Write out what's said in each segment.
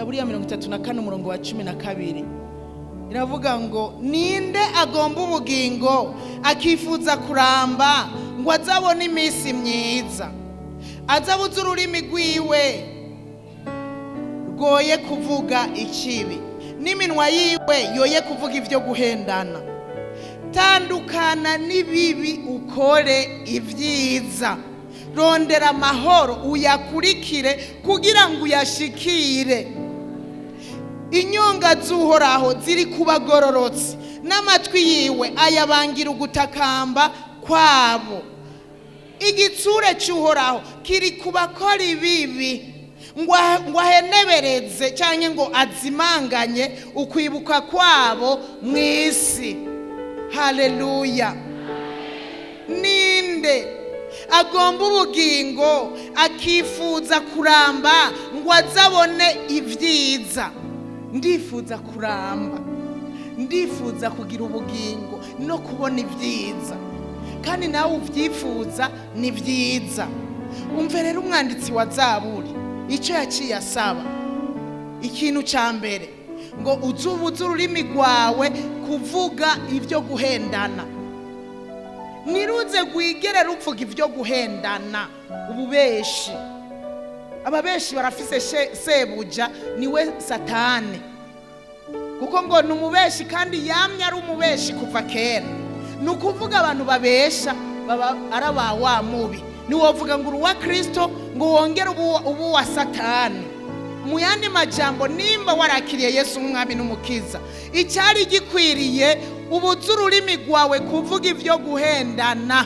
Zaburi ya 34 umurongo wa 12 iravuga ngo: "Ninde agomba ubugingo, akifuza kuramba ngo azabone iminsi myiza? Azabuze ururimi rwiwe rwoye kuvuga ikibi, n'iminwa yiwe yoye kuvuga ibyo guhendana. Tandukana n'ibibi, ukore ibyiza. Rondera amahoro, uyakurikire kugira ngo uyashikire. Inyonga z'Uhoraho ziri ku bagororotsi, n'amatwi yiwe ayabangira ugutakamba kwabo. Igitsure cy'Uhoraho kiri ku bakora ibibi, ngo ahenebereze cyangwa ngo azimanganye ukwibuka kwabo mu isi." Haleluya! Ninde agomba ubugingo, akifuza kuramba ngo azabone ibyiza? Ndifuza kuramba, ndifuza kugira ubugingo no kubona ibyiza, kandi nawe ubyifuza, ni byiza. Umve rero umwanditsi wa Zaburi icyo yaciye asaba. Ikintu cya mbere, ngo uzubuze ururimi rwawe kuvuga ibyo guhendana. Niruze rwigere ruvuga ibyo guhendana, ububeshi. Ababeshi barafise sebuja, niwe Satani, kuko ngo ni umubeshi kandi yamye ari umubeshi kuva kera. Ni ukuvuga abantu babesha baba ari aba wa mubi. Ntiwovuga ngo uri uwa Kirisito ngo wongere ubu wa Satani. Mu yandi majambo, nimba warakiriye Yesu nk'Umwami n'Umukiza, icyari gikwiriye, ubuze ururimi rwawe kuvuga ibyo guhendana,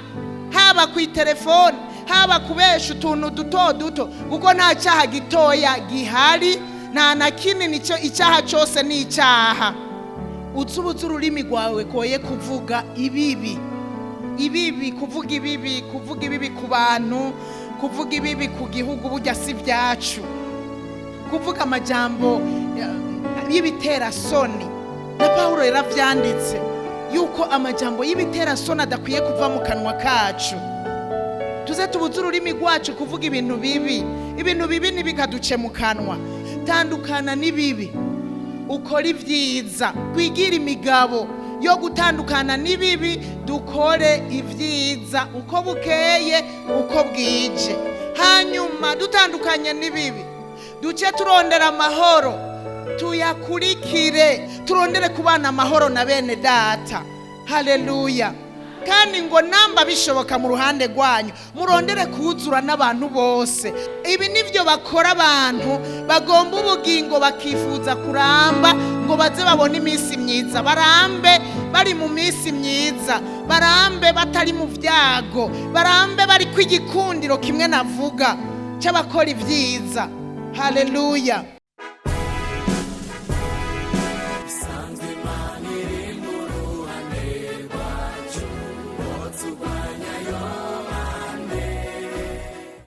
haba ku itelefone, haba kubesha utuntu duto duto, kuko nta cyaha gitoya gihari, nta na kinini. Cyo icyaha cyose ni icyaha. Uzubuze ururimi rwawe koye kuvuga ibibi, ibibi, kuvuga ibibi, kuvuga ibibi ku bantu, kuvuga ibibi ku gihugu. Burya si ibyacu kuvuga amajambo y'ibiterasoni. Na Pawulo yaravyanditse yuko amajambo y'ibiterasoni adakwiye kuva mu kanwa kacu. Tuze tubuze ururimi rwacu kuvuga ibintu bibi. Ibintu bibi ntibikaduce mu kanwa. Tandukana n'ibibi, ukora ibyiza. Twigire imigabo yo gutandukana n'ibibi, dukore ibyiza uko bukeye, uko bwije. Hanyuma dutandukanye n'ibibi, duce turondera amahoro, tuyakurikire, turondere kubana amahoro na bene data. Haleluya! Kandi ngo namba bishoboka mu ruhande rwanyu, murondere kuzura n'abantu bose. Ibi nibyo bakora abantu bagomba ubugingo, bakifuza kuramba ngo baze babone iminsi myiza, barambe bari mu minsi myiza, barambe batari mu byago, barambe bari ku igikundiro kimwe navuga cy'abakora ibyiza. Haleluya!